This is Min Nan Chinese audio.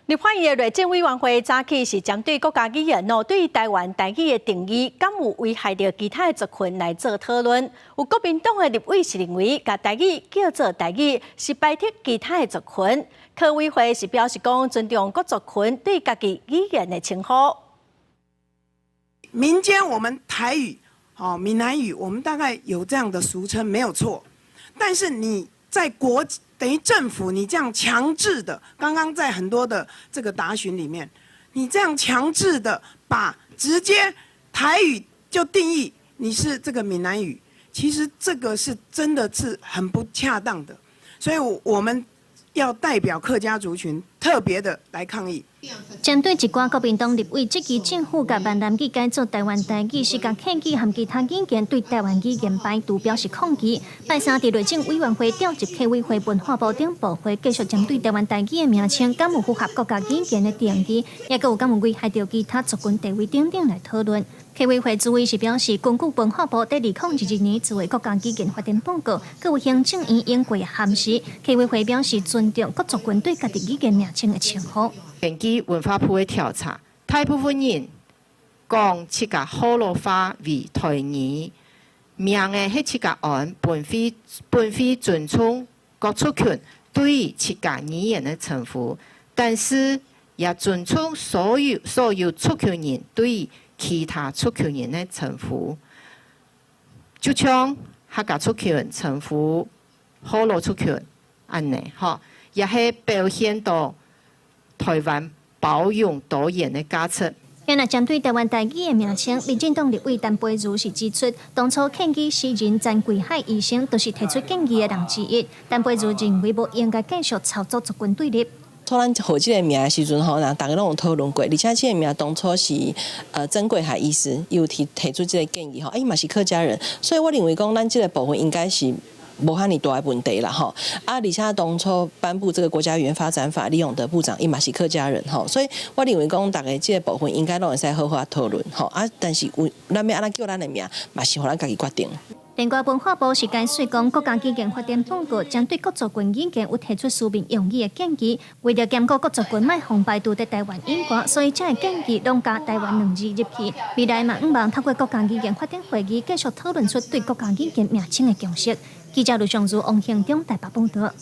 立法院的內政委員會早起是針對國家語言哦，對台灣台語的定義，敢有危害著其他的族群來做討論。有國民黨的立委是認為，共台語叫做台語是排斥其他的族群。客委會是表示講尊重各族群對家己語言的稱呼。民間我們台語、哦閩南語，我們大概有這樣的俗稱，沒有錯。但是你在國等於政府，你這樣強制的，剛剛在很多的這個答詢裡面，你這樣強制的把直接台語就定義你是這個閩南語，其實這個是真的是很不恰當的，所以我們要代表客家族群特別的來抗議。針對一寡國民黨立委質疑政府共閩南語改做台灣台語，是共客語和其他語言對台灣語言排除表示抗議。拜三佇內政委員會召集客委會、文化部等部會，繼續針對台灣台語的名稱，敢有符合國家語言的定義，抑閣有敢有危害著其他族群地位等等來討論。客委會主委是表示，根據文化部佇2022年做的國家語言發展報告，閣有行政院用過的函釋，客委會表示尊重各族群對家己語言名稱的稱呼。根據文化部的調查，大部分人講客家河洛話為台語，名的彼七個案，並非尊重各族群對於客家語言的稱呼，但是也尊重所有族群人對於其他族群人的稱呼，就像客家族群稱呼河洛族群按呢，吼，也係表現到台灣包容多元的價值。原來針對台灣台語的名稱，民進黨立委陳培儒是指出，當初客語詩人曾貴海醫生就是提出建議的人之一。陳培儒認為無應該繼續操作族群對立。初咱予這個名的時陣吼，人逐家攏有討論過，而且這個名當初是曾貴海醫師伊有提出這個建議吼，啊伊嘛是客家人，所以我認為講咱這個部分應該是無遐爾大的問題啦吼。啊，而且當初頒布這個國家語言發展法，李永得部長伊嘛是客家人吼，所以我認為講逐家這個部分應該攏會使好好討論吼。啊，但是有咱欲按怎叫咱的名，嘛是予咱家己決定。另外，文化部是解釋講，國家語言發展報告針對各族群語言有提出書面用語的建議，為著兼顧各族群莫予排除佇台灣以外，所以這個建議攏加台灣兩字入去。未來嘛，向望透過國家語言發展會議，繼續討論出對國家語言名稱的共識。記者盧尚如、王興中台北報道。